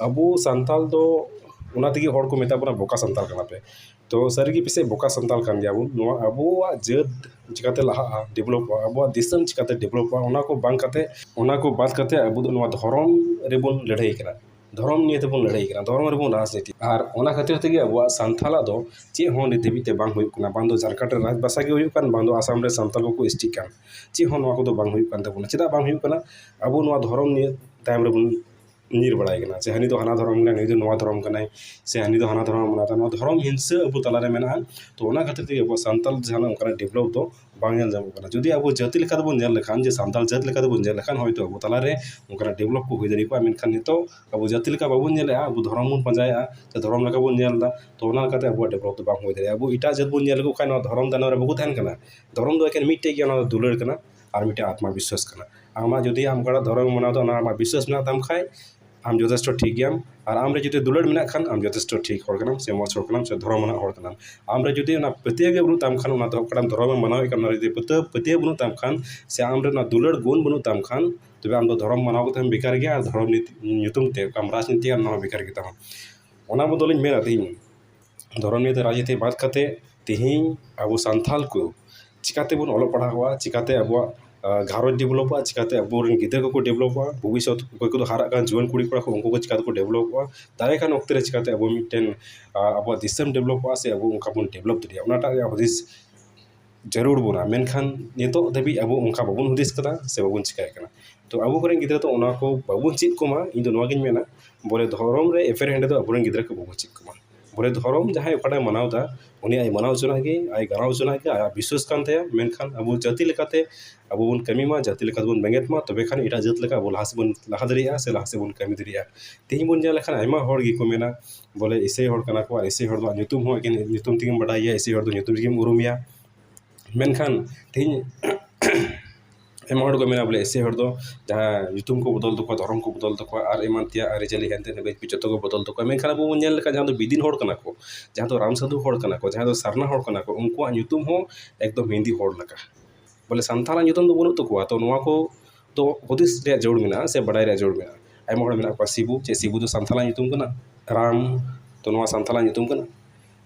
ᱟᱵᱚ ᱥᱟᱱᱛᱟᱲ ᱫᱚ, ᱚᱱᱟ ᱛᱮᱜᱮ ᱦᱚᱲ ᱠᱚ ᱢᱮᱛᱟ ᱵᱚᱱᱟ ᱵᱚᱠᱟ ᱥᱟᱱᱛᱟᱲ ᱠᱟᱱᱟ ᱯᱮ᱾ ᱛᱚ ᱥᱟᱹᱨᱤᱜᱮ ᱯᱟᱥᱮᱡ ᱵᱚᱠᱟ ᱥᱟᱱᱛᱟᱲ ᱠᱟᱱ ᱜᱮᱭᱟᱵᱚᱱ᱾ ᱱᱚᱣᱟ ᱟᱵᱚᱣᱟᱜ ᱡᱟᱹᱛ ᱪᱤᱠᱟᱹᱛᱮ ᱞᱟᱦᱟᱜᱼᱟ, ᱰᱮᱵᱷᱞᱚᱯᱚᱜᱼᱟ, ᱟᱵᱚᱣᱟᱜ ᱫᱤᱥᱚᱢ ᱪᱤᱠᱟᱹᱛᱮ ᱰᱮᱵᱷᱞᱚᱯᱚᱜᱼᱟ, ᱚᱱᱟ ᱠᱚ ᱵᱟᱝ ᱠᱟᱛᱮ, ᱚᱱᱟ ᱠᱚ ᱵᱟᱫ ᱠᱟᱛᱮ ᱟᱵᱚ ᱫᱚ ᱱᱚᱣᱟ ᱫᱷᱚᱨᱚᱢ ᱨᱮᱵᱚᱱ ᱞᱟᱹᱲᱦᱟᱹᱭ ᱠᱟᱱᱟ, ᱫᱷᱚᱨᱚᱢ ᱱᱤᱭᱮ ᱛᱮᱵᱚᱱ ᱞᱟᱹᱲᱦᱟᱹᱭ ᱠᱟᱱᱟ, ᱫᱷᱚᱨᱚᱢ ᱨᱮᱵᱚᱱ ᱨᱟᱡᱽᱱᱤᱛᱤ᱾ ᱟᱨ ᱚᱱᱟ ᱠᱷᱟᱹᱛᱤᱨ ᱛᱮᱜᱮ ᱟᱵᱚᱣᱟᱜ ᱥᱟᱱᱛᱟᱞᱟᱜ ᱫᱚ ᱪᱮᱫ ᱦᱚᱸ ᱱᱤᱛ ᱫᱷᱟᱹᱵᱤᱡ ᱛᱮ ᱵᱟᱝ ᱦᱩᱭᱩᱜ ᱠᱟᱱᱟ᱾ ᱵᱟᱝ ᱫᱚ ᱡᱷᱟᱲᱠᱷᱚᱸᱰ ᱨᱮ ᱨᱟᱡᱽ ᱵᱷᱟᱥᱟ ᱜᱮ ᱦᱩᱭᱩᱜ ᱠᱟᱱ, ᱵᱟᱝ ᱫᱚ ᱟᱥᱟᱢ ᱨᱮ ᱥᱟᱱᱛᱟᱞ ᱠᱚᱠᱚ ᱮᱥ ᱴᱤᱜ ᱠᱟᱱ᱾ ᱪᱮᱫ ᱦᱚᱸ ᱱᱚᱣᱟ ᱠᱚᱫᱚ ᱵᱟᱝ ᱦᱩᱭᱩᱜ ᱠᱟᱱ ᱛᱟᱵᱚᱱᱟ᱾ ᱪᱮᱫᱟᱜ ᱵᱟᱝ ᱦᱩᱭᱩᱜ ᱠᱟᱱᱟ? ᱟᱵᱚ ᱱᱚᱣᱟ ᱫᱷᱚᱨᱚᱢ ᱱᱤᱭᱮ ᱛᱟᱭᱚᱢ ᱨᱮᱵᱚᱱ ᱧᱤᱨ ᱵᱟᱲᱟᱭ ᱠᱟᱱᱟ, ᱥᱮ ᱦᱟᱹᱱᱤ ᱫᱚ ᱦᱟᱱᱟ ᱫᱷᱚᱨᱚᱢ ᱠᱟᱱᱟᱭ, ᱱᱩᱭ ᱫᱚ ᱱᱚᱣᱟ ᱫᱷᱚᱨᱚᱢ ᱠᱟᱱᱟᱭ, ᱥᱮ ᱦᱟᱹᱱᱤ ᱫᱚ ᱦᱟᱱᱟ ᱫᱷᱚᱨᱚᱢ ᱢᱟᱱᱟᱣ ᱮᱫᱟ᱾ ᱱᱚᱣᱟ ᱫᱷᱚᱨᱚᱢ ᱦᱤᱝᱥᱟᱹ ᱟᱵᱚ ᱛᱟᱞᱟᱨᱮ ᱢᱮᱱᱟᱜᱼᱟ᱾ ᱛᱚ ᱚᱱᱟ ᱠᱷᱟᱹᱛᱤᱨ ᱛᱮᱜᱮ ᱟᱵᱚ ᱥᱟᱱᱛᱟᱞ ᱡᱟᱦᱟᱱᱟᱜ ᱚᱱᱠᱟᱱᱟᱜ ᱰᱮᱵᱷᱞᱚᱯ ᱫᱚ ᱵᱟᱝ ᱧᱮᱞ ᱧᱟᱢᱚᱜ ᱠᱟᱱᱟ᱾ ᱡᱩᱫᱤ ᱟᱵᱚ ᱡᱟᱹᱛᱤ ᱞᱮᱠᱟ ᱛᱮᱵᱚᱱ ᱧᱮᱞ ᱞᱮᱠᱷᱟᱱ, ᱡᱮ ᱥᱟᱱᱛᱟᱞ ᱡᱟᱹᱛ ᱞᱮᱠᱟ ᱛᱮᱵᱚᱱ ᱧᱮᱞ ᱞᱮᱠᱷᱟᱱ, ᱦᱚᱭᱛᱳ ᱟᱵᱚ ᱛᱟᱞᱟᱨᱮ ᱚᱱᱠᱟᱱᱟᱜ ᱰᱮᱵᱷᱞᱚᱯ ᱠᱚ ᱦᱩᱭ ᱫᱟᱲᱮ ᱠᱚᱜᱼᱟ᱾ ᱢᱮᱱᱠᱷᱟᱱ ᱱᱤᱛᱚᱜ ᱟᱵᱚ ᱡᱟᱹᱛᱤ ᱞᱮᱠᱟ ᱵᱟᱵᱚᱱ ᱧᱮᱞᱮᱜᱼᱟ, ᱟᱵᱚ ᱫᱷᱚᱨᱚᱢ ᱵᱚᱱ ᱯᱟᱸᱡᱟᱭᱮᱜᱼᱟ, ᱥᱮ ᱫᱷᱚᱨᱚᱢ ᱞᱮᱠᱟ ᱵᱚᱱ ᱧᱮᱞ ᱮᱫᱟ᱾ ᱛᱚ ᱚᱱᱟ ᱞᱮᱠᱟᱛᱮ ᱟᱵᱚᱣᱟᱜ ᱰᱮᱵᱷᱞᱚᱯ ᱫᱚ ᱵᱟᱝ ᱦᱩᱭ ᱫᱟᱲᱮᱭᱟᱜᱼᱟ᱾ ᱟᱵᱚ ᱮᱴᱟᱜ ᱡᱟᱹᱛ ᱵᱚᱱ ᱧᱮᱞ ᱞᱮᱠᱚ ᱠᱷᱟᱱ ᱱᱚᱣᱟ ᱫᱷᱚᱨᱚᱢ ᱫᱟᱱᱟᱣ ᱨᱮ ᱵᱟᱠᱚ ᱛᱟᱦᱮᱱ ᱠᱟᱱᱟ᱾ ᱫᱷᱚᱨᱚᱢ ᱫᱚ ᱮᱠᱮᱱ ᱢᱤᱫᱴᱮᱡ ᱜᱮᱭᱟ, ᱚᱱᱟ ᱫᱚ ᱫᱩᱞᱟᱹᱲ ᱠᱟᱱᱟ ᱟᱨ ᱢᱤᱫᱴᱮᱡ ᱟᱛᱢᱟ ᱵᱤᱥᱣᱟᱥ ᱠᱟᱱᱟ᱾ ᱟᱢᱟᱜ ᱡᱩᱫᱤ ᱟᱢ ᱚᱠᱟᱴᱟᱜ ᱫᱷᱚᱨᱚᱢ ᱢᱟᱱᱟᱣ ᱫᱟ, ᱚᱱᱟ ᱟᱢᱟᱜ ᱵᱤᱥᱣᱟᱥ ᱢᱮᱱᱟᱜ ᱛᱟᱢ ᱠᱷᱟᱡ, ᱟᱢ ᱡᱚᱛᱷᱮᱥᱴᱚ ᱴᱷᱤᱠ ᱜᱮᱭᱟᱢ᱾ ᱟᱨ ᱟᱢ ᱨᱮ ᱡᱩᱫᱤ ᱫᱩᱞᱟᱹᱲ ᱢᱮᱱᱟᱜ ᱠᱷᱟᱱ, ᱟᱢ ᱡᱚᱛᱷᱮᱥᱴᱚ ᱴᱷᱤᱠ ᱦᱚᱲ ᱠᱟᱱᱟᱢ, ᱥᱮ ᱢᱚᱡᱽ ᱦᱚᱲ ᱠᱟᱱᱟᱢ, ᱥᱮ ᱫᱷᱚᱨᱚᱢ ᱟᱱᱟᱜ ᱦᱚᱲ ᱠᱟᱱᱟᱢ᱾ ᱟᱢ ᱨᱮ ᱡᱩᱫᱤ ᱚᱱᱟ ᱯᱟᱹᱛᱭᱟᱹᱣ ᱜᱮ ᱵᱟᱹᱱᱩᱜ ᱛᱟᱢ ᱠᱷᱟᱱ, ᱚᱱᱟ ᱫᱚ ᱚᱠᱟᱴᱟᱜ ᱫᱷᱚᱨᱚᱢᱮᱢ ᱢᱟᱱᱟᱣᱮᱫ ᱠᱟᱱ, ᱚᱱᱟ ᱨᱮ ᱡᱩᱫᱤ ᱯᱟᱹᱛᱭᱟᱹᱣ, ᱯᱟᱹᱛᱭᱟᱹᱣ ᱵᱟᱹᱱᱩᱜ ᱛᱟᱢ ᱠᱷᱟᱱ, ᱥᱮ ᱟᱢ ᱨᱮ ᱚᱱᱟ ᱫᱩᱞᱟᱹᱲ ᱜᱩᱱ ᱵᱟᱹᱱᱩᱜ ᱛᱟᱢ ᱠᱷᱟᱱ, ᱛᱚᱵᱮ ᱟᱢ ᱫᱚ ᱫᱷᱚᱨᱚᱢ ᱢᱟᱱᱟᱣ ᱠᱟᱛᱮ ᱦᱚᱸᱢ ᱵᱮᱠᱟᱨ ᱜᱮᱭᱟ ᱟᱨ ᱫᱷᱚᱨᱚᱢ ᱱᱤᱛ-, ᱧᱩᱛᱩᱢ ᱛᱮ ᱚᱠᱟᱢ ᱨᱟᱡᱽᱱᱤᱛᱤᱭᱟ, ᱚᱱᱟ ᱦᱚᱸ ᱵᱮᱠᱟᱨ ᱜᱮ ᱛᱟᱢᱟ᱾ ᱚᱱᱟ ᱵᱚᱫᱚᱞᱤᱧ ᱢᱮᱱᱟ, ᱛᱮᱦᱮᱧ ᱫᱷᱚᱨᱚᱢ ᱱᱤᱭᱮ ᱛᱮ ᱨᱟᱡᱽᱱᱤᱛᱤ ᱵᱟᱫ ᱠᱟᱛᱮ ᱛᱮᱦᱮᱧ ᱟᱵᱚ ᱥᱟᱱᱛᱟᱞ ᱠᱚ ᱪᱤᱠᱟᱹ ᱛᱮᱵᱚᱱ ᱚᱞᱚᱜ ᱯᱟᱲᱦᱟᱣ ᱠᱚᱣᱟ, ᱪᱤᱠᱟᱹᱛᱮ ᱟᱵᱚᱣᱟᱜ, ᱟ, ᱜᱷᱟᱨᱚᱸᱡᱽ ᱰᱮᱵᱷᱞᱚᱯᱚᱜᱼᱟ, ᱪᱤᱠᱟᱹᱛᱮ ᱟᱵᱚᱨᱮᱱ ᱜᱤᱫᱽᱨᱟᱹ ᱠᱚᱠᱚ ᱰᱮᱵᱷᱞᱚᱯᱚᱜᱼᱟ, ᱵᱷᱚᱵᱤᱥᱥᱚᱛ ᱚᱠᱚᱭ ᱠᱚᱫᱚ ᱦᱟᱨᱟᱜ ᱠᱟᱱ ᱡᱩᱣᱟᱹᱱ ᱠᱩᱲᱤ ᱠᱚᱲᱟ ᱠᱚ, ᱩᱱᱠᱩ ᱠᱚ ᱪᱤᱠᱟᱹ ᱛᱮᱠᱚ ᱰᱮᱵᱷᱞᱚᱯᱚᱜᱼᱟ, ᱫᱟᱨᱟᱭ ᱠᱟᱱ ᱚᱠᱛᱮ ᱨᱮ ᱪᱤᱠᱟᱹᱛᱮ ᱟᱵᱚ ᱢᱤᱫᱴᱮᱱ, ᱟ, ᱟᱵᱚᱣᱟᱜ ᱫᱤᱥᱚᱢ ᱰᱮᱵᱷᱞᱚᱯᱚᱜᱼᱟ, ᱥᱮ ᱟᱵᱚ ᱚᱱᱠᱟ ᱵᱚᱱ ᱰᱮᱵᱷᱞᱚᱯ ᱫᱟᱲᱮᱭᱟᱜᱼᱟ, ᱚᱱᱟᱴᱟᱜ ᱨᱮᱭᱟᱜ ᱦᱩᱫᱤᱥ ᱡᱟᱹᱨᱩᱲ ᱵᱚᱱᱟ᱾ ᱢᱮᱱᱠᱷᱟᱱ ᱱᱤᱛᱚᱜ ᱫᱷᱟᱹᱵᱤᱡ ᱟᱵᱚ ᱚᱱᱠᱟ ᱵᱟᱵᱚᱱ ᱦᱩᱫᱤᱥ ᱠᱟᱫᱟ ᱥᱮ ᱵᱟᱵᱚᱱ ᱪᱤᱠᱟᱹᱭᱮᱫ ᱠᱟᱱᱟ᱾ ᱛᱚ ᱟᱵᱚ ᱠᱚᱨᱮᱱ ᱜᱤᱫᱽᱨᱟᱹ ᱫᱚ ᱚᱱᱟ ᱠᱚ ᱵᱟᱵᱚᱱ ᱪᱮᱫ ᱠᱚᱢᱟ, ᱤᱧ ᱫᱚ ᱱᱚᱣᱟ ᱜᱤᱧ ᱢᱮᱱᱟ, ᱵᱚᱞᱮ ᱫᱷᱚᱨᱚᱢ ᱨᱮ ᱮᱯᱮᱨ ᱦᱮᱸᱰᱮ ᱫᱚ ᱟᱵᱚᱨᱮᱱ ᱜᱤᱫᱽᱨᱟᱹ ᱠᱚ ᱵᱟᱵᱚᱱ ᱪᱮᱫ ᱠᱚᱢᱟ᱾ ᱵᱚᱞᱮ ᱫᱷᱚᱨᱚᱢ ᱡᱟᱦᱟᱸᱭ ᱚᱠᱟᱴᱟᱜ ᱢᱟᱱᱟᱣ ᱮᱫᱟ, ᱩᱱᱤ ᱟᱡ ᱢᱟᱱᱟᱣ ᱦᱚᱪᱚᱱᱟᱜ ᱜᱮ, ᱟᱡ ᱜᱟᱱᱟᱣ ᱦᱚᱪᱚᱱᱟᱜ ᱜᱮ, ᱟᱭᱟᱜ ᱵᱤᱥᱣᱟᱥ ᱠᱟᱱ ᱛᱟᱭᱟ᱾ ᱢᱮᱱᱠᱷᱟᱱ ᱟᱵᱚ ᱡᱟᱹᱛᱤ ᱞᱮᱠᱟᱛᱮ ᱟᱵᱚ ᱵᱚᱱ ᱠᱟᱹᱢᱤ ᱢᱟ, ᱡᱟᱹᱛᱤ ᱞᱮᱠᱟ ᱛᱮᱵᱚᱱ ᱵᱮᱸᱜᱮᱫ ᱢᱟ, ᱛᱚᱵᱮ ᱠᱷᱟᱱ ᱮᱴᱟᱜ ᱡᱟᱹᱛ ᱞᱮᱠᱟ ᱟᱵᱚ ᱞᱟᱦᱟ ᱥᱮᱫ ᱵᱚᱱ ᱞᱟᱦᱟ ᱫᱟᱲᱮᱭᱟᱜᱼᱟ ᱥᱮ ᱞᱟᱦᱟ ᱥᱮᱫ ᱵᱚᱱ ᱠᱟᱹᱢᱤ ᱫᱟᱲᱮᱭᱟᱜᱼᱟ᱾ ᱛᱮᱦᱮᱧ ᱵᱚᱱ ᱧᱮᱞ ᱞᱮᱠᱷᱟᱱ ᱟᱭᱢᱟ ᱦᱚᱲ ᱜᱮᱠᱚ ᱢᱮᱱᱟ, ᱵᱚᱞᱮ ᱤᱥᱟᱹᱭ ᱦᱚᱲ ᱠᱟᱱᱟ ᱠᱚ, ᱟᱨ ᱤᱥᱟᱹᱭ ᱦᱚᱲ ᱫᱚ ᱧᱩᱛᱩᱢ ᱦᱚᱸ ᱮᱠᱮᱱ ᱧᱩᱛᱩᱢ ᱛᱮᱜᱮᱢ ᱵᱟᱰᱟᱭᱮᱭᱟ, ᱤᱥᱟᱹᱭ ᱦᱚᱲ ᱫᱚ ᱧᱩᱛᱩᱢ ᱛᱮᱜᱮᱢ ᱩᱨᱩᱢᱮᱭᱟ᱾ ᱢᱮᱱᱠᱷᱟᱱ ᱛᱮᱦᱮᱧ ᱟᱭᱢᱟ ᱦᱚᱲ ᱠᱚ ᱢᱮᱱᱟ ᱵᱚᱞᱮ ᱤᱥᱟᱹᱭ ᱦᱚᱲ ᱫᱚ ᱡᱟᱦᱟᱸ ᱧᱩᱛᱩᱢ ᱠᱚ ᱵᱚᱫᱚᱞ ᱛᱟᱠᱚᱣᱟ, ᱫᱷᱚᱨᱚᱢ ᱠᱚ ᱵᱚᱫᱚᱞ ᱛᱟᱠᱚᱣᱟ, ᱟᱨ ᱮᱢᱟᱱ ᱛᱮᱭᱟᱜ ᱟᱹᱨᱤᱪᱟᱹᱞᱤ ᱦᱮᱱᱛᱮ ᱱᱟᱜᱟᱢ ᱡᱚᱛᱚ ᱠᱚ ᱵᱚᱫᱚᱞ ᱛᱟᱠᱚᱣᱟ᱾ ᱢᱮᱱᱠᱷᱟᱱ ᱟᱵᱚ ᱵᱚᱱ ᱧᱮᱞ ᱞᱮᱠᱷᱟᱱ ᱡᱟᱦᱟᱸ ᱫᱚ ᱵᱤᱫᱤᱱ ᱦᱚᱲ ᱠᱟᱱᱟ ᱠᱚ, ᱡᱟᱦᱟᱸ ᱫᱚ ᱨᱟᱢ ᱥᱟᱹᱫᱷᱩ ᱦᱚᱲ ᱠᱟᱱᱟ ᱠᱚ, ᱡᱟᱦᱟᱸ ᱫᱚ ᱥᱟᱨᱱᱟ ᱦᱚᱲ ᱠᱟᱱᱟ ᱠᱚ, ᱩᱱᱠᱩᱣᱟᱜ ᱧᱩᱛᱩᱢ ᱦᱚᱸ ᱮᱠᱫᱚᱢ ᱦᱤᱱᱫᱤ ᱦᱚᱲ ᱞᱮᱠᱟ᱾ ᱵᱚᱞᱮ ᱥᱟᱱᱛᱟᱲᱟᱜ ᱧᱩᱛᱩᱢ ᱫᱚ ᱵᱟᱹᱱᱩᱜ ᱛᱟᱠᱚᱣᱟ᱾ ᱛᱚ ᱱᱚᱣᱟ ᱠᱚ ᱫᱚ ᱦᱩᱫᱤᱥ ᱨᱮᱭᱟᱜ ᱡᱟᱹᱨᱩᱲ ᱢᱮᱱᱟᱜᱼᱟ ᱥᱮ ᱵᱟᱰᱟᱭ ᱨᱮᱭᱟᱜ ᱡᱟᱹᱨᱩᱲ ᱢᱮᱱᱟᱜᱼᱟ᱾ ᱟᱭᱢᱟ ᱦᱚᱲ ᱢᱮᱱᱟᱜ ᱠᱚᱣᱟ, ᱥᱤᱵᱩ, ᱪᱮᱫ ᱥᱤᱵᱩ ᱫᱚ ᱥᱟᱱᱛᱟᱲᱟᱜ ᱧᱩᱛᱩᱢ ᱠᱟᱱᱟ? ᱨᱟᱢ, ᱛᱚ ᱱᱚᱣᱟ ᱥᱟᱱᱛᱟᱲᱟᱜ ᱧᱩᱛᱩᱢ ᱠᱟᱱᱟ?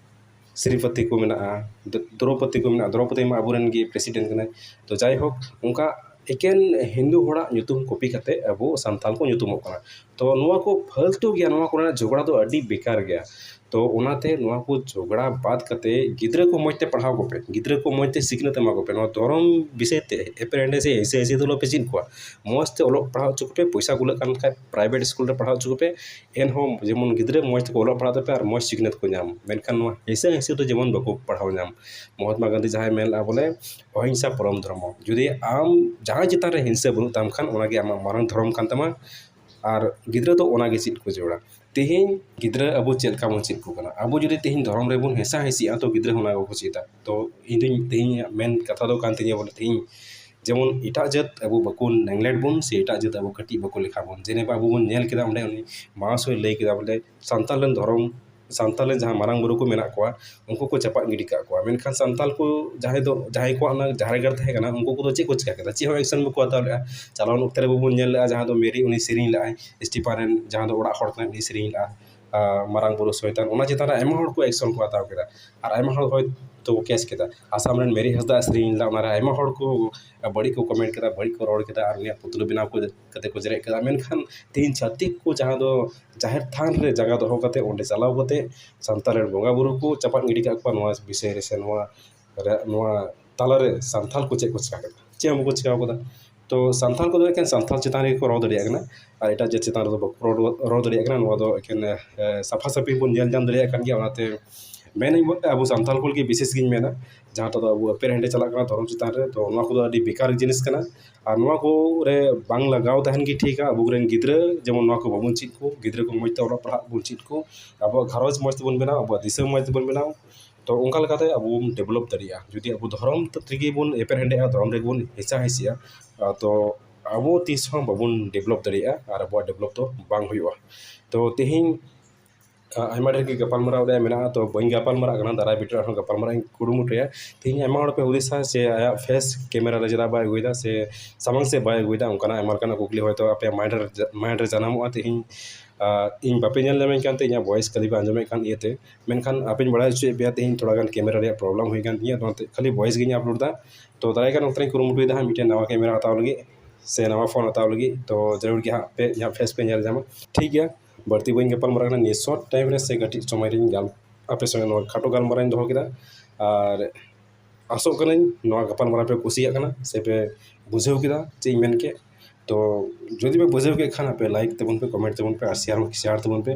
ᱥᱨᱤᱯᱚᱛᱤ ᱠᱚ ᱢᱮᱱᱟᱜᱼᱟ, ᱫᱨᱚ- ᱫᱨᱚᱯᱚᱫᱤ ᱠᱚ ᱢᱮᱱᱟᱜᱼᱟ, ᱫᱨᱚᱯᱚᱫᱤ ᱢᱟ ᱟᱵᱚᱨᱮᱱ ᱜᱮ ᱯᱨᱮᱥᱤᱰᱮᱱᱴ ᱠᱟᱱᱟᱭ᱾ ᱛᱚ ᱡᱟᱭᱦᱳᱠ, ᱚᱱᱠᱟ ᱮᱠᱮᱱ ᱦᱤᱱᱫᱩ ᱦᱚᱲᱟᱜ ᱧᱩᱛᱩᱢ ᱠᱚᱯᱤ ᱠᱟᱛᱮ ᱟᱵᱚ ᱥᱟᱱᱛᱟᱞ ᱠᱚ ᱧᱩᱛᱩᱢᱚᱜ ᱠᱟᱱᱟ᱾ ᱛᱚ ᱱᱚᱣᱟ ᱠᱚ ᱯᱷᱟᱹᱞᱛᱩ ᱜᱮᱭᱟ, ᱱᱚᱣᱟ ᱠᱚᱨᱮᱱᱟᱜ ᱡᱷᱚᱜᱽᱲᱟ ᱫᱚ ᱟᱹᱰᱤ ᱵᱮᱠᱟᱨ ᱜᱮᱭᱟ᱾ ᱛᱚ ᱚᱱᱟᱛᱮ ᱱᱚᱣᱟ ᱠᱚ ᱡᱷᱚᱜᱽᱲᱟ ᱵᱟᱫ ᱠᱟᱛᱮ ᱜᱤᱫᱽᱨᱟᱹ ᱠᱚ ᱢᱚᱡᱽ ᱛᱮ ᱯᱟᱲᱦᱟᱣ ᱠᱚᱯᱮ, ᱜᱤᱫᱽᱨᱟᱹ ᱠᱚ ᱢᱚᱡᱽ ᱛᱮ ᱥᱤᱠᱷᱱᱟᱹᱛ ᱮᱢᱟ ᱠᱚᱯᱮ᱾ ᱱᱚᱣᱟ ᱫᱷᱚᱨᱚᱢ ᱵᱤᱥᱚᱭ ᱛᱮ ᱮᱯᱮᱨ ᱦᱮᱸᱰᱮ ᱥᱮ ᱦᱤᱥᱟᱹ ᱦᱤᱥᱤ ᱫᱚ ᱟᱞᱚᱯᱮ ᱪᱮᱫ ᱠᱚᱣᱟ᱾ ᱢᱚᱡᱽ ᱛᱮ ᱚᱞᱚᱜ ᱯᱟᱲᱦᱟᱣ ᱦᱚᱪᱚ ᱠᱚᱯᱮ, ᱯᱚᱭᱥᱟ ᱠᱩᱞᱟᱹᱜ ᱠᱟᱱ ᱠᱷᱟᱡ ᱯᱨᱟᱭᱵᱷᱮᱴ ᱥᱠᱩᱞ ᱨᱮ ᱯᱟᱲᱦᱟᱣ ᱦᱚᱪᱚ ᱠᱚᱯᱮ, ᱮᱱᱦᱚᱸ ᱡᱮᱢᱚᱱ ᱜᱤᱫᱽᱨᱟᱹ ᱢᱚᱡᱽ ᱛᱮᱠᱚ ᱚᱞᱚᱜ ᱯᱟᱲᱦᱟᱜ ᱛᱟᱯᱮ ᱟᱨ ᱢᱚᱡᱽ ᱥᱤᱠᱷᱱᱟᱹᱛ ᱠᱚ ᱧᱟᱢ᱾ ᱢᱮᱱᱠᱷᱟᱱ ᱱᱚᱣᱟ ᱦᱤᱥᱟᱹ ᱦᱤᱥᱤ ᱫᱚ ᱡᱮᱢᱚᱱ ᱵᱟᱠᱚ ᱯᱟᱲᱦᱟᱣ ᱧᱟᱢ᱾ ᱢᱚᱦᱟᱛᱢᱟ ᱜᱟᱱᱫᱷᱤ ᱡᱟᱦᱟᱸᱭ ᱢᱮᱱ ᱞᱮᱫᱼᱟ ᱵᱚᱞᱮ, ᱚᱦᱤᱝᱥᱟ ᱯᱚᱨᱚᱢ ᱫᱷᱚᱨᱢᱚ᱾ ᱡᱩᱫᱤ ᱟᱢ ᱡᱟᱦᱟᱸᱭ ᱪᱮᱛᱟᱱ ᱨᱮ ᱦᱤᱝᱥᱟᱹ ᱵᱟᱹᱱᱩᱜ ᱛᱟᱢ ᱠᱷᱟᱱ, ᱚᱱᱟᱜᱮ ᱟᱢᱟᱜ ᱢᱟᱨᱟᱝ ᱫᱷᱚᱨᱚᱢ ᱠᱟᱱ ᱛᱟᱢᱟ᱾ ᱟᱨ ᱜᱤᱫᱽᱨᱟᱹ ᱫᱚ ᱚᱱᱟᱜᱮ ᱪᱮᱫ ᱠᱚ ᱡᱟᱹᱨᱩᱲᱟ᱾ ᱛᱮᱦᱮᱧ ᱜᱤᱫᱽᱨᱟᱹ ᱟᱵᱚ ᱪᱮᱫ ᱞᱮᱠᱟ ᱵᱚᱱ ᱪᱮᱫ ᱠᱚ ᱠᱟᱱᱟ? ᱟᱵᱚ ᱡᱩᱫᱤ ᱛᱮᱦᱮᱧ ᱫᱷᱚᱨᱚᱢ ᱨᱮᱵᱚᱱ ᱦᱮᱸᱥᱟ ᱦᱮᱸᱥᱤᱜᱼᱟ, ᱛᱚ ᱜᱤᱫᱽᱨᱟᱹ ᱦᱚᱸ ᱚᱱᱟ ᱜᱮᱠᱚ ᱪᱮᱫᱟ᱾ ᱛᱚ ᱤᱧ ᱫᱩᱧ, ᱛᱮᱦᱮᱧᱟᱜ ᱢᱮᱱ ᱠᱟᱛᱷᱟ ᱫᱚ ᱠᱟᱱ ᱛᱤᱧᱟᱹ ᱵᱚᱞᱮ, ᱛᱮᱦᱮᱧ ᱡᱮᱢᱚᱱ ᱮᱴᱟᱜ ᱡᱟᱹᱛ ᱟᱵᱚ ᱵᱟᱠᱚ ᱱᱮᱜᱽᱞᱮᱠᱴ ᱵᱚᱱ, ᱥᱮ ᱮᱴᱟᱜ ᱡᱟᱹᱛ ᱟᱵᱚ ᱠᱟᱹᱴᱤᱡ ᱵᱟᱠᱚ ᱞᱮᱠᱷᱟ ᱵᱚᱱ᱾ ᱡᱮᱱᱮᱵᱟ ᱟᱵᱚ ᱵᱚᱱ ᱧᱮᱞ ᱠᱮᱫᱟ, ᱚᱸᱰᱮ ᱩᱱᱤ ᱢᱟᱦᱟᱥᱚᱭ ᱞᱟᱹᱭ ᱠᱮᱫᱟ ᱵᱚᱞᱮ, ᱥᱟᱱᱛᱟᱲ ᱨᱮᱱ ᱫᱷᱚᱨᱚᱢ, ᱥᱟᱱᱛᱟᱲ ᱨᱮᱱ ᱡᱟᱦᱟᱸ ᱢᱟᱨᱟᱝ ᱵᱩᱨᱩ ᱠᱚ ᱢᱮᱱᱟᱜ ᱠᱚᱣᱟ, ᱩᱱᱠᱩ ᱠᱚ ᱪᱟᱯᱟᱫ ᱜᱤᱰᱤ ᱠᱟᱜ ᱠᱚᱣᱟ᱾ ᱢᱮᱱᱠᱷᱟᱱ ᱥᱟᱱᱛᱟᱲ ᱠᱚ ᱡᱟᱦᱟᱸᱭ ᱫᱚ, ᱡᱟᱦᱟᱸᱭ ᱠᱚᱣᱟᱜ ᱚᱱᱟ ᱡᱟᱦᱮᱨ ᱜᱟᱲ ᱛᱟᱦᱮᱸ ᱠᱟᱱᱟ, ᱩᱱᱠᱩ ᱠᱚᱫᱚ ᱪᱮᱫ ᱠᱚ ᱪᱤᱠᱟ ᱠᱮᱫᱟ? ᱪᱮᱫ ᱦᱚᱸ ᱮᱠᱥᱮᱱ ᱵᱟᱠᱚ ᱦᱟᱛᱟᱣ ᱞᱮᱫᱼᱟ᱾ ᱪᱟᱞᱟᱣᱮᱱ ᱚᱠᱛᱮ ᱨᱮ ᱵᱟᱵᱚᱱ ᱧᱮᱞ ᱞᱮᱫᱼᱟ, ᱡᱟᱦᱟᱸ ᱫᱚ ᱢᱮᱨᱤ ᱩᱱᱤ ᱥᱮᱨᱮᱧ ᱞᱮᱫᱼᱟᱭ, ᱥᱴᱤᱯᱷᱟᱱ ᱨᱮᱱ ᱡᱟᱦᱟᱸ ᱫᱚ ᱚᱲᱟᱜ ᱦᱚᱲ ᱠᱟᱱᱟᱭ, ᱩᱱᱤ ᱥᱮᱨᱮᱧ ᱞᱮᱫᱼᱟ, ᱟᱨ ᱢᱟᱨᱟᱝ ᱵᱩᱨᱩ ᱥᱚᱭᱛᱟᱱ, ᱚᱱᱟ ᱪᱮᱛᱟᱱ ᱨᱮ ᱟᱭᱢᱟ ᱦᱚᱲ ᱠᱚ ᱮᱠᱥᱮᱱ ᱠᱚ ᱦᱟᱛᱟᱣ ᱠᱮᱫᱟ᱾ ᱟᱨ ᱟᱭᱢᱟ ᱦᱚᱲ ᱦᱚᱭᱛᱳ ᱠᱚ ᱠᱮᱥ ᱠᱮᱫᱟ᱾ ᱟᱥᱟᱢ ᱨᱮᱱ ᱢᱮᱨᱤ ᱦᱟᱸᱥᱫᱟ ᱥᱮᱨᱮᱧ ᱞᱮᱫᱟ, ᱚᱱᱟᱨᱮ ᱟᱭᱢᱟ ᱦᱚᱲ ᱠᱚ ᱵᱟᱹᱲᱤᱡ ᱠᱚ ᱠᱚᱢᱮᱱᱴ ᱠᱮᱫᱟ, ᱵᱟᱹᱲᱤᱡ ᱠᱚ ᱨᱚᱲ ᱠᱮᱫᱟ, ᱟᱨ ᱩᱱᱤᱭᱟᱜ ᱯᱩᱛᱞᱟᱹ ᱵᱮᱱᱟᱣ ᱠᱚ ᱠᱟᱛᱮ ᱠᱚ ᱡᱮᱨᱮᱫ ᱠᱮᱫᱟ᱾ ᱢᱮᱱᱠᱷᱟᱱ ᱛᱮᱦᱮᱧ ᱪᱷᱟᱹᱛᱤᱠ ᱠᱚ ᱡᱟᱦᱟᱸ ᱫᱚ ᱡᱟᱦᱮᱨ ᱛᱷᱟᱱ ᱨᱮ ᱡᱟᱭᱜᱟ ᱫᱚᱦᱚ ᱠᱟᱛᱮ ᱚᱸᱰᱮ ᱪᱟᱞᱟᱣ ᱠᱟᱛᱮ ᱥᱟᱱᱛᱟᱲ ᱨᱮᱱ ᱵᱚᱸᱜᱟ ᱵᱩᱨᱩ ᱠᱚ ᱪᱟᱯᱟᱫ ᱜᱤᱰᱤ ᱠᱟᱜ ᱠᱚᱣᱟ, ᱱᱚᱣᱟ ᱵᱤᱥᱚᱭ ᱨᱮ ᱥᱮ ᱱᱚᱣᱟ ᱨᱮ, ᱱᱚᱣᱟ ᱛᱟᱞᱟᱨᱮ ᱥᱟᱱᱛᱟᱲ ᱠᱚ ᱪᱮᱫ ᱠᱚ ᱪᱤᱠᱟ ᱠᱮᱫᱟ? ᱪᱮᱫ ᱦᱚᱸ ᱵᱟᱠᱚ ᱪᱤᱠᱟᱹ ᱠᱟᱫᱟ᱾ ᱛᱚ ᱥᱟᱱᱛᱟᱲ ᱠᱚᱫᱚ ᱮᱠᱮᱱ ᱥᱟᱱᱛᱟᱲ ᱪᱮᱛᱟᱱ ᱨᱮᱜᱮ ᱠᱚ ᱨᱚᱲ ᱫᱟᱲᱮᱭᱟᱜ ᱠᱟᱱᱟ, ᱟᱨ ᱮᱴᱟᱜ ᱡᱟᱹᱛ ᱪᱮᱛᱟᱱ ᱨᱮᱫᱚ ᱵᱟᱠᱚ ᱨᱚᱲ, ᱨᱚᱲ ᱫᱟᱲᱮᱭᱟᱜ ᱠᱟᱱᱟ᱾ ᱱᱚᱣᱟ ᱫᱚ ᱮᱠᱮᱱ, ᱮ, ᱥᱟᱯᱷᱟ ᱥᱟᱹᱯᱷᱤ ᱵᱚᱱ ᱧᱮᱞ ᱧᱟᱢ ᱫᱟᱲᱮᱭᱟᱜ ᱠᱟᱱ ᱜᱮᱭᱟ᱾ ᱚᱱᱟᱛᱮ ᱢᱮᱱᱟᱹᱧ ᱵᱚᱞᱛᱮ ᱟᱵᱚ ᱥᱟᱱᱛᱟᱲ ᱠᱚ ᱞᱟᱹᱜᱤᱫ ᱵᱤᱥᱮᱥ ᱜᱤᱧ ᱢᱮᱱᱟ, ᱡᱟᱦᱟᱸ ᱫᱚ ᱟᱵᱚ ᱮᱯᱮᱨ ᱦᱮᱸᱰᱮ ᱪᱟᱞᱟᱜ ᱠᱟᱱᱟ ᱫᱷᱚᱨᱚᱢ ᱪᱮᱛᱟᱱ ᱨᱮ, ᱛᱚ ᱱᱚᱣᱟ ᱠᱚᱫᱚ ᱟᱹᱰᱤ ᱵᱮᱠᱟᱨ ᱡᱤᱱᱤᱥ ᱠᱟᱱᱟ᱾ ᱟᱨ ᱱᱚᱣᱟ ᱠᱚᱨᱮ ᱵᱟᱝ ᱞᱟᱜᱟᱣ ᱛᱟᱦᱮᱱ ᱜᱮ ᱴᱷᱤᱠᱟ᱾ ᱟᱵᱚᱨᱮᱱ ᱜᱤᱫᱽᱨᱟᱹ ᱡᱮᱢᱚᱱ ᱱᱚᱣᱟ ᱠᱚ ᱵᱟᱵᱚᱱ ᱪᱮᱫ ᱠᱚ, ᱜᱤᱫᱽᱨᱟᱹ ᱠᱚ ᱢᱚᱡᱽ ᱛᱮ ᱚᱞᱚᱜ ᱯᱟᱲᱦᱟᱜ ᱵᱚᱱ ᱪᱮᱫ ᱠᱚ, ᱟᱵᱚᱣᱟᱜ ᱜᱷᱟᱨᱚᱸᱡᱽ ᱢᱚᱡᱽ ᱛᱮᱵᱚᱱ ᱵᱮᱱᱟᱣ, ᱟᱵᱚᱣᱟᱜ ᱫᱤᱥᱚᱢ ᱢᱚᱡᱽ ᱛᱮᱵᱚᱱ ᱵᱮᱱᱟᱣ᱾ ᱛᱚ ᱚᱱᱠᱟ ᱞᱮᱠᱟᱛᱮ ᱟᱵᱚ ᱵᱚᱱ ᱰᱮᱵᱷᱞᱚᱯ ᱫᱟᱲᱮᱭᱟᱜᱼᱟ᱾ ᱡᱩᱫᱤ ᱟᱵᱚ ᱫᱷᱚᱨᱚᱢ ᱨᱮᱜᱮ ᱵᱚᱱ ᱮᱯᱮᱨ ᱦᱮᱸᱰᱮᱜᱼᱟ, ᱫᱷᱚᱨᱚᱢ ᱨᱮᱜᱮ ᱵᱚᱱ ᱦᱮᱸᱥᱟ ᱦᱮᱸᱥᱤᱜᱼᱟ, ᱛᱚ ᱟᱵᱚ ᱛᱤᱥ ᱦᱚᱸ ᱵᱟᱵᱚᱱ ᱰᱮᱵᱷᱞᱚᱯ ᱫᱟᱲᱮᱭᱟᱜᱼᱟ ᱟᱨ ᱟᱵᱚᱣᱟᱜ ᱰᱮᱵᱷᱞᱚᱯ ᱫᱚ ᱵᱟᱝ ᱦᱩᱭᱩᱜᱼᱟ᱾ ᱛᱚ ᱛᱮᱦᱮᱧ ᱟᱭᱢᱟ ᱰᱷᱮᱨ ᱜᱮ ᱜᱟᱯᱟᱞᱢᱟᱨᱟᱣ ᱨᱮᱭᱟᱜ ᱢᱮᱱᱟᱜᱼᱟ, ᱛᱚ ᱵᱟᱹᱧ ᱜᱟᱯᱟᱞᱢᱟᱨᱟᱜ ᱠᱟᱱᱟ, ᱫᱟᱨᱟᱭ ᱵᱷᱤᱰᱤᱭᱳ ᱨᱮ ᱟᱨᱦᱚᱸ ᱜᱟᱯᱟᱞᱢᱟᱨᱟᱜ ᱤᱧ ᱠᱩᱨᱩᱢᱩᱴᱩᱭᱟ᱾ ᱛᱮᱦᱮᱧ ᱟᱭᱢᱟ ᱦᱚᱲ ᱯᱮ ᱦᱩᱫᱤᱥᱟ ᱥᱮ ᱟᱭᱟᱜ ᱯᱷᱮᱥ ᱠᱮᱢᱮᱨᱟ ᱨᱮ ᱪᱮᱫᱟᱜ ᱵᱟᱭ ᱟᱹᱜᱩᱭᱮᱫᱟ ᱥᱮ ᱥᱟᱢᱟᱝ ᱥᱮᱫ ᱵᱟᱭ ᱟᱹᱜᱩᱭᱮᱫᱟ, ᱚᱱᱠᱟᱱᱟᱜ ᱟᱭᱢᱟ ᱞᱮᱠᱟᱱᱟᱜ ᱠᱩᱠᱞᱤ ᱦᱚᱭᱛᱳ ᱟᱯᱮᱭᱟᱜ ᱢᱟᱭᱤᱱᱰ ᱨᱮ ᱢᱟᱭᱤᱱᱰ ᱨᱮ ᱡᱟᱱᱟᱢᱚᱜᱼᱟ᱾ ᱛᱮᱦᱮᱧ ᱤᱧ ᱵᱟᱯᱮ ᱧᱮᱞ ᱧᱟᱢᱮᱧ ᱠᱟᱱᱛᱮ ᱤᱧᱟᱹᱜ ᱵᱷᱚᱭᱮᱥ ᱠᱷᱟᱹᱞᱤ ᱯᱮ ᱟᱸᱡᱚᱢᱮᱫ ᱠᱟᱱ ᱤᱭᱟᱹᱛᱮ, ᱢᱮᱱᱠᱷᱟᱱ ᱟᱯᱮᱧ ᱵᱟᱲᱟᱭ ᱦᱚᱪᱚᱭᱮᱫ ᱯᱮᱭᱟ ᱛᱮᱦᱮᱧ ᱛᱷᱚᱲᱟ ᱜᱟᱱ ᱠᱮᱢᱮᱨᱟ ᱨᱮᱭᱟᱜ ᱯᱨᱚᱵᱞᱮᱢ ᱦᱩᱭ ᱠᱟᱱ ᱛᱤᱧᱟᱹ, ᱚᱱᱟᱛᱮ ᱠᱷᱟᱹᱞᱤ ᱵᱷᱚᱭᱮᱥ ᱜᱤᱧ ᱟᱯᱞᱳᱰ ᱮᱫᱟ᱾ ᱛᱚ ᱫᱟᱨᱟᱭ ᱠᱟᱱ ᱚᱠᱛᱚ ᱨᱤᱧ ᱠᱩᱨᱩᱢᱩᱴᱩᱭᱮᱫᱟ ᱦᱟᱸᱜ ᱢᱤᱫᱴᱮᱱ ᱱᱟᱣᱟ ᱠᱮᱢᱮᱨᱟ ᱦᱟᱛᱟᱣ ᱞᱟᱹᱜᱤᱫ ᱥᱮ ᱱᱟᱣᱟ ᱯᱷᱳᱱ ᱦᱟᱛᱟᱣ ᱞᱟᱹᱜᱤᱫ᱾ ᱛᱚ ᱡᱟᱹᱨᱩᱲ ᱜᱮ ᱦᱟᱸᱜ ᱯᱮ ᱤᱧᱟᱹᱜ ᱯᱷᱮᱥ ᱯᱮ ᱧᱮᱞ ᱧᱟᱢᱟ, ᱴᱷᱤᱠ ᱜᱮᱭᱟ᱾ ᱵᱟᱹᱲᱛᱤ ᱵᱟᱹᱧ ᱜᱟᱯᱟᱞ ᱢᱟᱨᱟᱜ ᱠᱟᱱᱟ, ᱱᱤᱭᱟᱹ ᱥᱚᱨᱴ ᱴᱟᱭᱤᱢ ᱨᱮ ᱥᱮ ᱠᱟᱹᱴᱤᱡ ᱥᱚᱢᱚᱭ ᱨᱤᱧ ᱜᱟᱞ ᱟᱯᱮ ᱥᱚᱸᱜᱮ ᱱᱚᱣᱟ ᱠᱷᱟᱴᱚ ᱜᱟᱞᱢᱟᱨᱟᱣ ᱤᱧ ᱫᱚᱦᱚ ᱠᱮᱫᱟ᱾ ᱟᱨ ᱟᱥᱚᱜ ᱠᱟᱹᱱᱟᱹᱧ ᱱᱚᱣᱟ ᱜᱟᱯᱟᱞᱢᱟᱨᱟᱣ ᱯᱮ ᱠᱩᱥᱤᱭᱟᱜ ᱠᱟᱱᱟ ᱥᱮ ᱯᱮ ᱵᱩᱡᱷᱟᱹᱣ ᱠᱮᱫᱟ ᱪᱮᱫ ᱤᱧ ᱢᱮᱱ ᱠᱮᱫ᱾ ᱛᱚ ᱡᱩᱫᱤ ᱯᱮ ᱵᱩᱡᱷᱟᱹᱣ ᱠᱮᱫ ᱠᱷᱟᱱ ᱟᱯᱮ ᱞᱟᱭᱤᱠ ᱛᱟᱵᱚᱱ ᱯᱮ, ᱠᱚᱢᱮᱱᱴ ᱛᱟᱵᱚᱱ ᱯᱮ ᱟᱨ ᱥᱮᱭᱟᱨ ᱥᱮᱭᱟᱨ ᱛᱟᱵᱚᱱ ᱯᱮ᱾